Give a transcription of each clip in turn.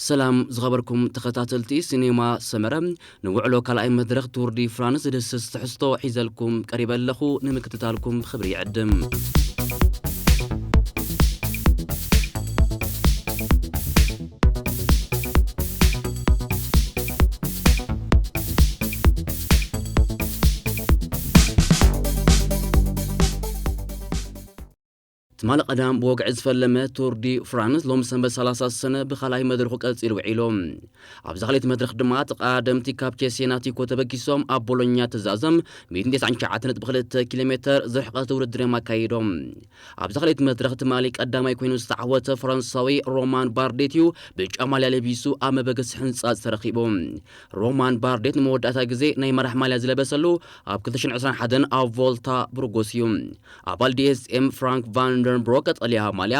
ሰላም ዝኸበርኩም ተኸታተልቲ ሲኔማ ሰመረ፣ ንውዕሎ ካልኣይ መድረኽ ቱር ዲ ፍራንስ ዝድህስስ ትሕዝቶ ሒዘልኩም ቀሪበ ኣለኹ። ንምክትታልኩም ብኽብሪ ይዕድም። ትማሊ ቀዳም ብወግዒ ዝፈለመ ቱር ዲ ፍራንስ ሎም ሰንበት ሰላሳ ሰነ ብኻልኣይ መድረኹ ቀጺሉ ውዒሉ። ኣብዛ ካልኣይቲ መድረኽ ድማ ተቐዳደምቲ ካብ ቼሴናቲኮ ተበጊሶም ኣብ ቦሎኛ ትዛዘም ሚእትን ተስዓን ትሽዓተን ነጥቢ ክልተ ኪሎ ሜተር ዝርሕቀት ውድድር እዮም ኣካይዶም። ኣብዛ ካልኣይቲ መድረኽ ትማሊ ቀዳማይ ኮይኑ ዝተዓወተ ፈረንሳዊ ሮማን ባርዴት እዩ ብጫ ማልያ ለቢሱ ኣብ መበገሲ ሕንጻጽ ተረኺቡ። ሮማን ባርዴት ንመወዳእታ ግዜ ናይ መራሕ ማልያ ዝለበሰሉ ኣብ ክልተ ሽሕን ዕስራን ሓደን ኣብ ቮልታ ብሩጎስ እዩ። ኣባል ዲ ኤስ ኤም ፍራንክ ቫንደንብሮክ ቀጠልያ ማልያ፣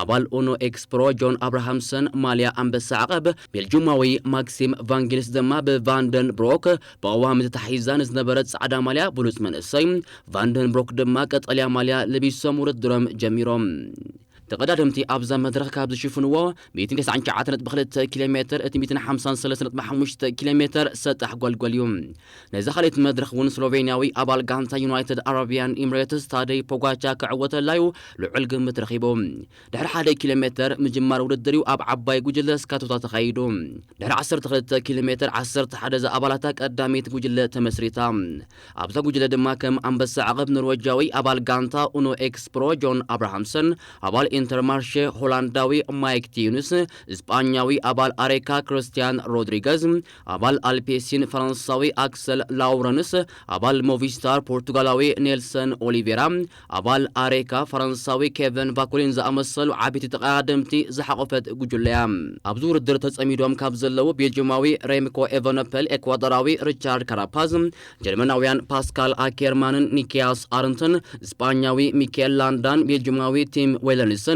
ኣባል ኡኖ ኤክስፕሮ ጆን ኣብርሃምሰን ማልያ ኣንበሳ ዓቐብ፣ ቤልጁማዊ ማክሲም ቫንጊልስ ድማ ብቫንደንብሮክ ብቐዋሚ ተታሒዛ ንዝነበረት ጻዕዳ ማልያ ብሉጽ መንእሰይ ቫንደንብሮክ ድማ ቀጠልያ ማልያ ለቢሶም ውድድሮም ጀሚሮም። ተቐዳደምቲ ኣብዛ መድረኽ ካብ ዝሽፍንዎ ሚእትን ተስዓን ትሽዓተን ነጥቢ ክልተ ኪሎ ሜተር፣ እቲ ሚእትን ሓምሳን ሰለስተ ነጥቢ ሓሙሽተ ኪሎ ሜተር ሰጣሕ ጎልጎል እዩ። ነዛ ካልኣይቲ መድረኽ እውን ስሎቬንያዊ ኣባል ጋንታ ዩናይትድ ኣረቢያን ኢምሬትስ ታደይ ፖጋቻ ክዕወተላ እዩ ልዑል ግምት ረኺቡ። ድሕሪ ሓደ ኪሎ ሜተር ምጅማር ውድድር እዩ ኣብ ዓባይ ጉጅለ ስካቶታ ተኻይዱ። ድሕሪ ዓሰርተ ክልተ ኪሎ ሜተር ዓሰርተ ሓደ ዝኣባላታ ቀዳመይቲ ጉጅለ ተመስሪታ። ኣብዛ ጉጅለ ድማ ከም ኣንበሳ ዓቐብ ኖርወጃዊ ኣባል ጋንታ ኡኖ ኤክስፕሮ ጆን ኣብርሃምሰን፣ ኣባል ኢንተርማርሼ ሆላንዳዊ ማይክ ቲዩንስ፣ ስጳኛዊ ኣባል ኣሬካ ክርስቲያን ሮድሪገዝ፣ ኣባል ኣልፔሲን ፈረንሳዊ ኣክሰል ላውረንስ፣ ኣባል ሞቪስታር ፖርቱጋላዊ ኔልሰን ኦሊቬራ፣ ኣባል ኣሬካ ፈረንሳዊ ኬቨን ቫኩሊን ዝኣመሰሉ ዓበይቲ ተቐዳደምቲ ዝሓቖፈት ጉጅለ እያ። ኣብዚ ውድድር ተጸሚዶም ካብ ዘለዉ ቤልጅማዊ ሬምኮ ኤቨነፐል፣ ኤኳዶራዊ ሪቻርድ ካራፓዝ፣ ጀርመናውያን ፓስካል ኣኬርማንን ኒኪያስ ኣርንትን፣ ስጳኛዊ ሚካኤል ላንዳን ቤልጅማዊ ቲም ዌለንስን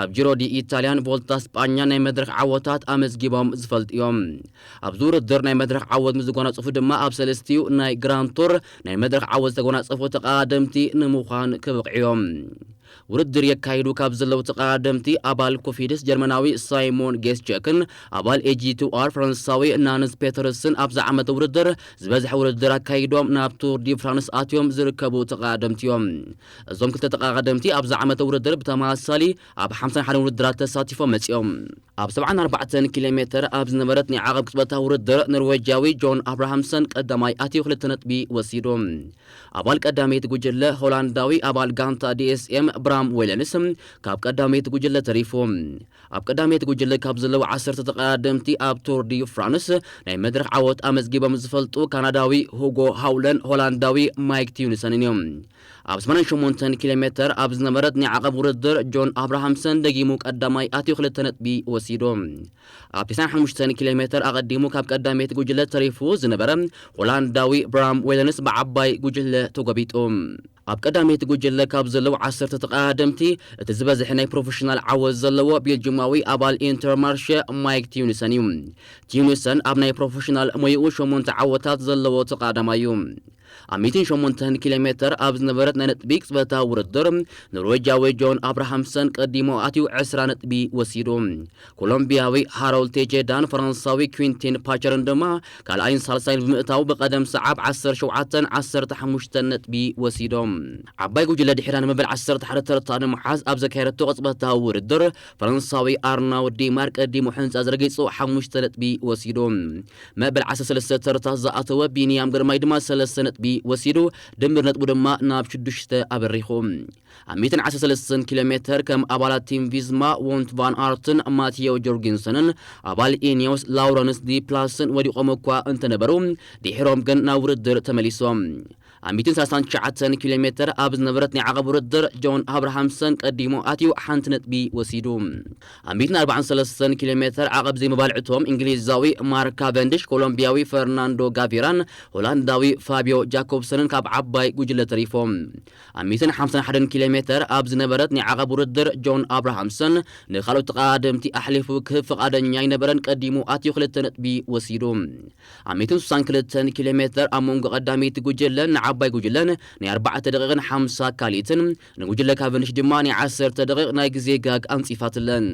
ኣብ ጂሮ ዲ ኢታልያን ቮልታ ስጳኛ ናይ መድረኽ ዓወታት ኣመዝጊቦም ዝፈልጡ እዮም። ኣብዚ ውድድር ናይ መድረኽ ዓወት ምስ ዝጎናጸፉ ድማ ኣብ ሰለስቲኡ ናይ ግራንድ ቱር ናይ መድረኽ ዓወት ዝተጎናጸፉ ተቐዳደምቲ ንምዃን ክብቕዑ እዮም። ውድድር የካይዱ ካብ ዘለዉ ተቐዳደምቲ ኣባል ኮፊድስ ጀርመናዊ ሳይሞን ጌስቸክን ኣባል ኤ ጂ ቱ ኣር ፈረንሳዊ ናንስ ፔተርስን ኣብዚ ዓመተ ውድድር ዝበዝሐ ውድድር ኣካይዶም ናብ ቱር ዲ ፍራንስ ኣትዮም ዝርከቡ ተቐዳደምቲ እዮም። እዞም ክልተ ተቐዳደምቲ ኣብዚ ዓመተ ውድድር ብተመሳሳሊ ኣብ ሓምሳን ሓደን ውድድራት ተሳቲፎም መጺኦም። ኣብ ሰብዓን ኣርባዕተን ኪሎ ሜተር ኣብ ዝነበረት ናይ ዓቐብ ቅጽበታዊ ውድድር ኖርዌጃዊ ጆን ኣብርሃምሰን ቀዳማይ ኣትዩ ክልተ ነጥቢ ወሲዱ። ኣባል ቀዳመይቲ ጉጅለ ሆላንዳዊ ኣባል ጋንታ ዲ ኤስ ኤም ብራም ዌለንስ ካብ ቀዳመይቲ ጉጅለ ተሪፉ። ኣብ ቀዳመይቲ ጉጅለ ካብ ዘለዉ ዓሰርተ ተቐዳደምቲ ኣብ ቱር ዲ ፍራንስ ናይ መድረኽ ዓወት ኣመዝጊቦም ዝፈልጡ ካናዳዊ ሁጎ ሃውለን ሆላንዳዊ ማይክ ቲዩንሰንን እዮም። ኣብ ሰማንያን ሸሞንተን ኪሎ ሜተር ኣብ ዝነበረት ናይ ዓቐብ ውድድር ጆን ኣብርሃምሰን ደጊሙ ቀዳማይ ኣትዩ ክልተ ነጥቢ ወሲዱ። ኣብ ተስዓን ሓሙሽተን ኪሎ ሜተር ኣቐዲሙ ካብ ቀዳመይቲ ጉጅለ ተሪፉ ዝነበረ ሆላንዳዊ ብራም ዌለንስ ብዓባይ ጉጅለ ተጎቢጡ። ኣብ ቀዳመይቲ ጉጅለ ካብ ዘለዉ ዓሰርተ ተቐዳደምቲ እቲ ዝበዝሐ ናይ ፕሮፌሽናል ዓወት ዘለዎ ቤልጅማዊ ኣባል ኢንተርማርሸ ማይክ ቲዩኒሰን እዩ። ቲዩኒሰን ኣብ ናይ ፕሮፌሽናል ሞይኡ ሸሞንተ ዓወታት ዘለዎ ተቐዳዳማይ እዩ። ኣብ ሚእትን ሸሞንተን ኪሎ ሜተር ኣብ ዝነበረት ናይ ነጥቢ ቅጽበታዊ ውድድር ኖርዌጃዊ ጆን ኣብርሃምሰን ቀዲሞ ኣትዩ ዕስራ ነጥቢ ወሲዱ። ኮሎምቢያዊ ሃሮልድ ቴጄዳን ፈረንሳዊ ኩንቲን ፓቸርን ድማ ካልኣይን ሳልሳይን ብምእታው ብቐደም ሰዓብ ዓሰርተ ሸውዓተን ዓሰርተ ሓሙሽተን ነጥቢ ወሲዶም። ዓባይ ጉጅለ ድሒራ ንመበል ዓሰርተ ሓደ ተርታ ንምሓዝ ኣብ ዘካየደቶ ቅጽበታዊ ውድድር ፈረንሳዊ ኣርናው ዲማር ቀዲሙ ሕንጻ ዘረጊጹ ሓሙሽተ ነጥቢ ወሲዱ። መበል ዓሰርተ ሰለስተ ተርታ ዝኣተወ ቢንያም ግርማይ ድማ ሰለስተ ነጥቢ ወሲዱ፣ ድምር ነጥቡ ድማ ናብ ሽዱሽተ ኣበሪኹ። ኣብ ሚእትን ዓሰርተ ሰለስተን ኪሎ ሜተር ከም ኣባላት ቲም ቪዝማ፣ ዎንት ቫን ኣርትን ማቲዮ ጆርጊንሰንን ኣባል ኢኒዮስ ላውረንስ ዲ ፕላስን ወዲቖም እኳ እንተነበሩ፣ ድሒሮም ግን ናብ ውድድር ተመሊሶም። ኣብ ሚእትን ሰላሳን ትሽዓተን ኪሎ ሜተር ኣብ ዝነበረት ናይ ዓቐብ ውድድር ጆን ኣብርሃምሰን ቀዲሙ ኣትዩ ሓንቲ ነጥቢ ወሲዱ። ኣብ ሚእትን ኣርባዓን ሰለስተን ኪሎ ሜተር ዓቐብ ዘይምባልዕቶም እንግሊዛዊ ማርክ ካቨንድሽ፣ ኮሎምቢያዊ ፈርናንዶ ጋቪራን ሆላንዳዊ ፋቢዮ ጃኮብሰንን ካብ ዓባይ ጉጅለ ተሪፎም። ኣብ ሚእትን ሓምሳን ሓደን ኪሎ ሜተር ኣብ ዝነበረት ናይ ዓቐብ ውድድር ጆን ኣብርሃምሰን ንኻልኦት ተቐዳደምቲ ኣሕሊፉ ክህብ ፍቓደኛ ኣይነበረን፣ ቀዲሙ ኣትዩ ክልተ ነጥቢ ወሲዱ። ኣብ ሚእትን ስሳን ክልተን ኪሎ ሜተር ኣብ መንጎ ቀዳመይቲ ጉጅለን ንዓ ዓባይ ጉጅለን ናይ ኣርባዕተ ደቂቕን ሓምሳ ካልኢትን፣ ንጉጅለ ካቨንዲሽ ድማ ናይ ዓሰርተ ደቂቕ ናይ ግዜ ጋግ ኣንጺፋትለን።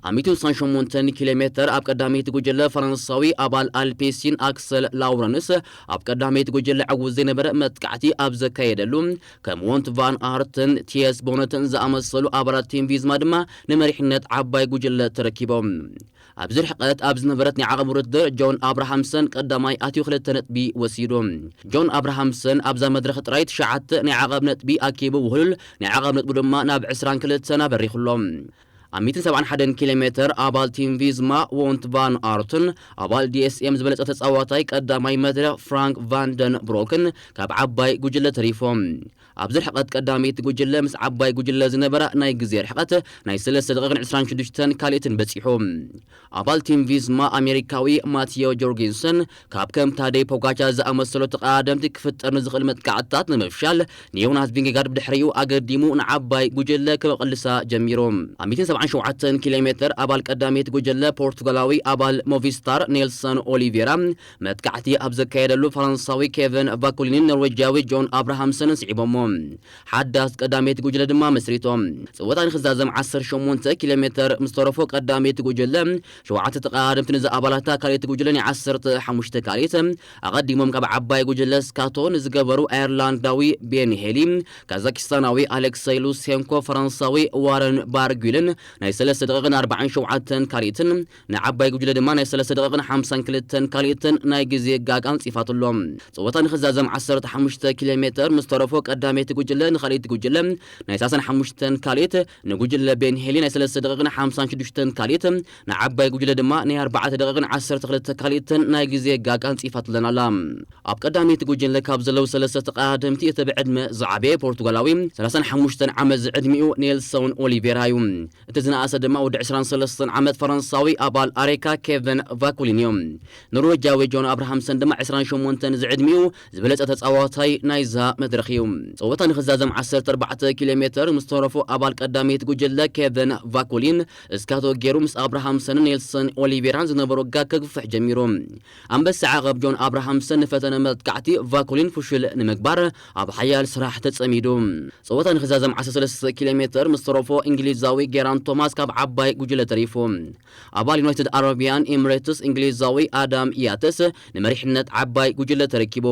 ኣብ ሚእትን ስሳን ሸሞንተን ኪሎ ሜተር ኣብ ቀዳመይቲ ጉጅለ ፈረንሳዊ ኣባል ኣልፔሲን ኣክሰል ላውረንስ ኣብ ቀዳመይቲ ጉጅለ ዕዉት ዘይነበረ መጥቃዕቲ ኣብ ዘካየደሉ፣ ከም ወንት ቫን ኣርትን ቲየስ ቦነትን ዝኣመሰሉ ኣባላት ቲም ቪዝማ ድማ ንመሪሕነት ዓባይ ጉጅለ ተረኪቦም። ኣብዚ ርሕቀት ኣብ ዝነበረት ናይ ዓቐብ ውድድር ጆን ኣብርሃምሰን ቀዳማይ ኣትዩ ክልተ ነጥቢ ወሲዱ። ጆን ኣብርሃምሰን ኣብዛ መድረኽ ጥራይ ትሽዓተ ናይ ዓቐብ ነጥቢ ኣኪቡ፣ ውህሉል ናይ ዓቐብ ነጥቡ ድማ ናብ ዕስራን ክልተን ኣበሪኹ ኣሎ። ኣብ ሚእትን ሰብዓን ሓደን ኪሎ ሜተር ኣባል ቲም ቪዝማ ወንት ቫን ኣርትን ኣባል ዲ ኤስ ኤም ዝበለጸ ተጻዋታይ ቀዳማይ መድረኽ ፍራንክ ቫንደን ብሮክን ካብ ዓባይ ጉጅለ ተሪፎም። ኣብዚ ርሕቀት ቀዳመይቲ ጉጅለ ምስ ዓባይ ጉጅለ ዝነበራ ናይ ግዜ ርሕቀት ናይ ሰለስተ ደቂቕን ዕስራን ሽዱሽተን ካልኢትን በጺሑ። ኣባል ቲም ቪዝማ ኣሜሪካዊ ማቲዮ ጆርጊንሰን ካብ ከም ታደይ ፖጋቻ ዝኣመሰሉ ተቐዳደምቲ ክፍጠር ንዝኽእል መጥቃዕትታት ንምፍሻል ንዮናስ ቪንጌጋርድ ብድሕሪኡ ኣገዲሙ ንዓባይ ጉጅለ ክቕልሳ ጀሚሩ። ኣብ ሚእትን ሰብዓን ሸውዓተን ኪሎ ሜተር ኣባል ቀዳመይቲ ጉጅለ ፖርቱጋላዊ ኣባል ሞቪስታር ኔልሰን ኦሊቬራ መጥቃዕቲ ኣብ ዘካየደሉ ፈረንሳዊ ኬቨን ቫኩሊንን ኖርዌጃዊ ጆን ኣብርሃምሰንን ስዒቦሞ። ሓዳስ ቀዳመይቲ ጉጅለ ድማ መስሪቶም። ጸወታ ንኽዛዘም ዓሰርተ ሸሞንተ ኪሎ ሜተር ምስ ተረፎ ቀዳመይቲ ጉጅለ ሸውዓተ ተቐዳደምቲ ንዝኣባላታ ካልኣይቲ ጉጅለ ናይ ዓሰርተ ሓሙሽተ ካልኢት ኣቐዲሞም ካብ ዓባይ ጉጅለ ስካቶ ንዝገበሩ ኣየርላንዳዊ ቤን ሄሊ፣ ካዛኪስታናዊ ኣሌክሰይ ሉሴንኮ፣ ፈረንሳዊ ዋረን ባርጉልን ናይ ሰለስተ ደቂቕን ኣርባዓን ሸውዓተን ካልኢትን ንዓባይ ጉጅለ ድማ ናይ ሰለስተ ደቂቕን ሓምሳን ክልተን ካልኢትን ናይ ግዜ ጋግ ኣንጺፋትሎም። ጸወታ ንኽዛዘም ዓሰርተ ሓሙሽተ ኪሎ ሜተር ምስ ተረፎ ቀዳመይቲ ጉጅለ ንኻልኣይቲ ጉጅለ ናይ ሰላሳን ሓሙሽተን ካልኢት፣ ንጉጅለ ቤን ሄሊ ናይ ሰለስተ ደቂቕን ሓምሳን ሽዱሽተን ካልኢት፣ ንዓባይ ጉጅለ ድማ ናይ ኣርባዕተ ደቂቕን ዓሰርተ ክልተ ካልኢትን ናይ ግዜ ጋግ ኣንጺፋትለን ኣላ። ኣብ ቀዳመይቲ ጉጅለ ካብ ዘለዉ ሰለስተ ተቐዳደምቲ እቲ ብዕድመ ዝዓበየ ፖርቱጋላዊ ሰላሳን ሓሙሽተን ዓመት ዝዕድሚኡ ኔልሶን ኦሊቬራ እዩ። እቲ ዝነኣሰ ድማ ወዲ ዕስራን ሰለስተን ዓመት ፈረንሳዊ ኣባል ኣሬካ ኬቨን ቫኩሊን እዩ። ኖርዌጃዊ ጆን ኣብርሃምሰን ድማ ዕስራን ሸሞንተን ዝዕድሚኡ ዝበለጸ ተጻዋታይ ናይዛ መድረኽ እዩ። ጸወታ ንኽዛዘም ዓሰርተ ኣርባዕተ ኪሎ ሜተር ምስ ተረፎ ኣባል ቀዳመይቲ ጉጅለ ኬቨን ቫኩሊን እስካቶ ገይሩ ምስ ኣብርሃምሰንን ኔልሰን ኦሊቬራን ዝነበሮ ጋግ ከግፍሕ ጀሚሩ። ኣንበሳ ዓቐብ ጆን ኣብርሃምሰን ንፈተነ መጥቃዕቲ ቫኩሊን ፍሹል ንምግባር ኣብ ሓያል ስራሕ ተጸሚዱ። ጸወታ ንኽዛዘም ዓሰርተ ሰለስተ ኪሎ ሜተር ምስ ተረፎ እንግሊዛዊ ጌራን ቶማስ ካብ ዓባይ ጉጅለ ተሪፉ። ኣባል ዩናይትድ ኣረቢያን ኤምሬትስ እንግሊዛዊ ኣዳም ያተስ ንመሪሕነት ዓባይ ጉጅለ ተረኪቡ።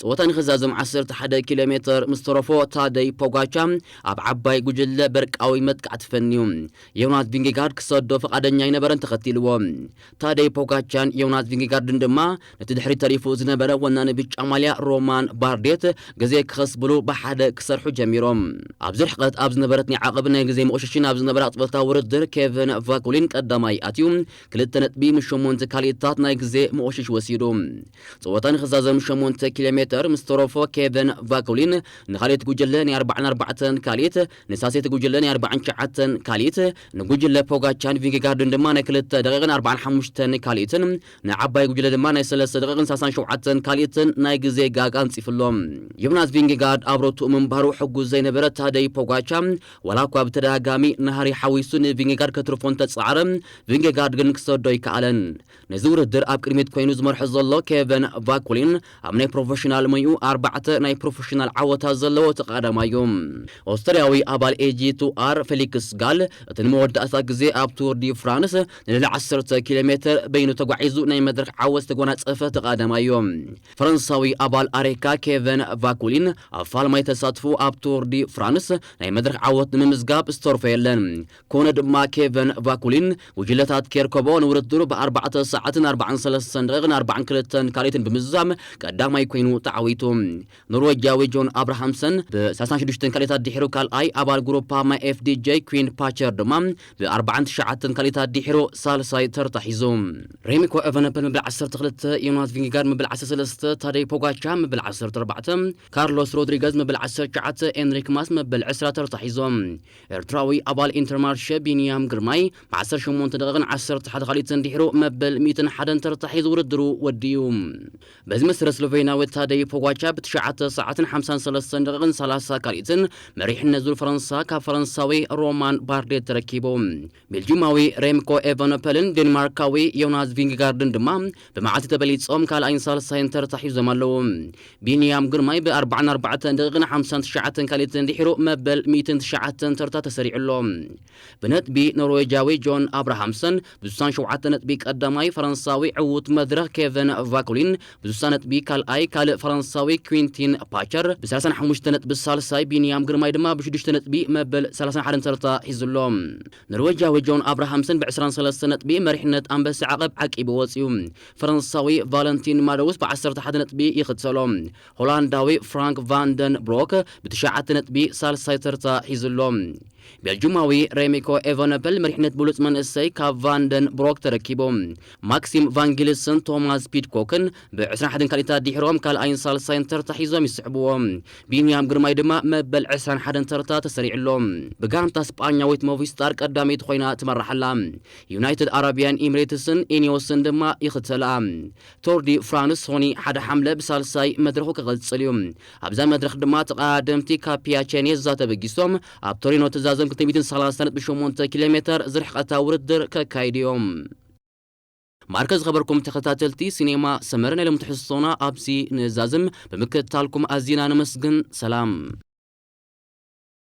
ጸወታ ንኽዛዘም ዓሰርተ ሓደ ኪሎ ሜተር ምስ ተረፎ ታደይ ፖጋቻ ኣብ ዓባይ ጉጅለ በርቃዊ መጥቃዕቲ ፈንዩ። ዮናስ ቪንጌጋርድ ክሰዶ ፍቓደኛ ኣይነበረን ተኸቲልዎ። ታደይ ፖጋቻን ዮናስ ቪንጌጋርድን ድማ ነቲ ድሕሪት ተሪፉ ዝነበረ ወናኒ ብጫ ማልያ ሮማን ባርዴት ግዜ ክኸስብሉ ብሓደ ክሰርሑ ጀሚሮም። ኣብዚ ርሕቀት ኣብ ዝነበረት ናይ ዓቐብ ናይ ግዜ መቑሸሽን ኣብ ዝነበራ ጸወታ ውድድር ኬቨን ቫኩሊን ቀዳማይ ኣትዩ ክልተ ነጥቢ ምስ ሸሞንተ ካልኢታት ናይ ግዜ መቑሸሽ ወሲዱ። ጸወታ ንኽዛዘም ሸሞንተ ኪሎ ሜተር ምስ ተረፎ ኬቨን ቫኩሊን ንኻልኣይቲ ጉጅለ ናይ ኣርባዓን ኣርባዕተን ካልኢት፣ ንሳልሰይቲ ጉጅለ ናይ ኣርባዓን ትሽዓተን ካልኢት፣ ንጉጅለ ፖጋቻን ቪንጌጋርድን ድማ ናይ ክልተ ደቂቕን ኣርባዓን ሓሙሽተን ካልኢትን፣ ንዓባይ ጉጅለ ድማ ናይ ሰለስተ ደቂቕን ሰላሳን ሸውዓተን ካልኢትን ናይ ግዜ ጋግ ኣንጺፍሎም። ዮናስ ቪንጌጋርድ ኣብ ሮትኡ ምንባሩ ሕጉስ ዘይነበረ ታደይ ፖጋቻ፣ ዋላ እኳ ብተደጋጋሚ ናህሪ ሓዊሱ ንቪንጌጋርድ ከትርፎ እንተጸዓረ፣ ቪንጌጋርድ ግን ክሰዶ ኣይከኣለን። ነዚ ውድድር ኣብ ቅድሚት ኮይኑ ዝመርሖ ዘሎ ኬቨን ቫኩሊን ኣብ ናይ ፕሮፌሽናል ሞይኡ ኣርባዕተ ናይ ፕሮፌሽናል ዓወታት ዘለዎ ተቐዳዳማይ እዩ። ኦስትርያዊ ኣባል ኤጂ ቱ ኣር ፌሊክስ ጋል እቲ ንመወዳእታ ግዜ ኣብ ቱር ዲ ፍራንስ ንልዕሊ ዓሰርተ ኪሎ ሜተር በይኑ ተጓዒዙ ናይ መድረኽ ዓወት ዝተጎናጸፈ ተቐዳዳማይ እዩ። ፈረንሳዊ ኣባል ኣሬካ ኬቨን ቫኩሊን ኣብ ፋልማይ ተሳትፎ ኣብ ቱር ዲ ፍራንስ ናይ መድረኽ ዓወት ንምምዝጋብ ዝተርፎ የለን። ኮነ ድማ ኬቨን ቫኩሊን ጉጅለታት ኬርኮቦ ንውድድሩ ብኣርባዕተ ሰዓትን ኣርባዓን ሰለስተን ደቂቕን ኣርባዓን ክልተን ካልኢትን ብምዝዛም ቀዳማይ ኮይኑ ተዓዊቱ። ኖርዌጃዊ ጆን ኣብርሃምሰን ብሰላሳን ሽዱሽተን ካልኢታት ድሒሩ ካልኣይ፣ ኣባል ግሩፓ ማይ ኤፍ ዲ ጄ ኩዊን ፓቸር ድማ ብኣርባዓን ትሽዓተን ካልኢታት ድሒሩ ሳልሳይ ተርታ ሒዙ። ሬሚኮ ኤቨነፐል መበል ዓሰርተ ክልተ፣ ዮናስ ቪንጌጋርድ መበል ዓሰርተ ሰለስተ፣ ታደይ ፖጋቻ መበል ዓሰርተ ኣርባዕተ፣ ካርሎስ ሮድሪገዝ መበል ዓሰርተ ትሽዓተ፣ ኤንሪክ ማስ መበል ዕስራ ተርታ ሒዞም። ኤርትራዊ ኣባል ኢንተር ማርሸ ቢንያም ግርማይ ብ ዓሰርተ ሸሞንተ ደቂቕን ዓሰርተ ሓደ ካልኢትን ድሒሩ መበል ሚእትን ሓደን ተርታ ሒዙ ውድድሩ ወዲኡ። በዚ መሰረት ስሎቬንያዊ ታደይ ፖጋቻ ብትሽዓተ ሰዓትን ሓምሳን ሰለስተን ደቂቕን ሰላሳ ካልኢትን መሪሕነት ዙር ፈረንሳ ካብ ፈረንሳዊ ሮማን ባርዴት ተረኪቡ። ቤልጂማዊ ሬምኮ ኤቨነፐልን ዴንማርካዊ ዮናስ ቪንግጋርድን ድማ ብመዓልቲ ተበሊጾም ካልኣይን ሳልሳይን ተርታ ሒዞም ኣለዉ። ቢንያም ግርማይ ብ ኣርባዓን ኣርባዕተን ደቂቕን ሓምሳን ትሽዓተን ካልኢትን ድሒሩ መበል ሚእትን ትሽዓተን ተርታ ተሰሪዑ ኣሎ። ብነጥቢ ኖርዌጃዊ ጆን ኣብራሃምሰን ብ ስሳን ሸውዓተ ነጥቢ ቀዳማይ፣ ፈረንሳዊ ዕዉት መድረኽ ኬቨን ቫኩሊን ብ ስሳ ነጥቢ ካልኣይ፣ ካልእ ፈረንሳዊ ኩዊንቲን ፓቸር ብ ሰላሳን ሓሙሽተ ነጥቢ ሳልሳይ፣ ቢንያም ግርማይ ድማ ብ ሽዱሽተ ነጥቢ መበል ሰላሳን ሓደን ተርታ ሒዙ ኣሎ። ኖርዌጃዊ ጆን ኣብራሃምሰን ብ ዕስራን ሰለስተን ነጥቢ መሪሕነት ኣንበሳ ዓቐብ ዓቂቡ ወጺኡ። ፈረንሳዊ ቫለንቲን ማደውስ ብ ዓሰርተ ሓደ ነጥቢ ይኽተሎ። ሆላንዳዊ ፍራንክ ቫንደን ብሮክ ብ ትሽዓተ ነጥቢ ሳልሳይ ተርታ ሒዙ ኣሎ። ቤልጁማዊ ሬሚኮ ኤቨነፐል መሪሕነት ብሉጽ መንእሰይ ካብ ቫንደን ብሮክ ተረኪቡ። ማክሲም ቫንጊልስን ቶማስ ፒድኮክን ብ ዕስራን ሓደን ካልኢታት ድሒሮም ካልኣይን ሳልሳይን ተርታ ሒዞም ይስዕብዎ። ቢንያም ግርማይ ድማ መበል ዕስራን ሓደን ተርታ ተሰሪዑ ኣሎ። ብጋንታ ስጳኛዊት ሞቪስታር ቀዳመይቲ ኮይና ትመርሕ ኣላ። ዩናይትድ ኣረቢያን ኢሚሬትስን ኢኒዮስን ድማ ይኽተላ። ቶር ዲ ፍራንስ ሶኒ ሓደ ሓምለ ብሳልሳይ መድረኹ ክቕጽል እዩ። ኣብዛ መድረኽ ድማ ተቐዳደምቲ ካብ ፒያቸኔዛ ተበጊሶም ኣብ ቶሪኖ ትእዛዞም ክልተ ሚእትን ሰላሳ ነጥቢ ሸሞንተ ኪሎ ሜተር ዝርሕቐታ ውድድር ከካይዱ እዮም። ማርከ ዝኸበርኩም ተኸታተልቲ ሲኔማ ሰመረ፣ ናይ ሎም ትሕዝቶና ኣብዚ ንእዛዝም። ብምክትታልኩም ኣዚና ነመስግን። ሰላም።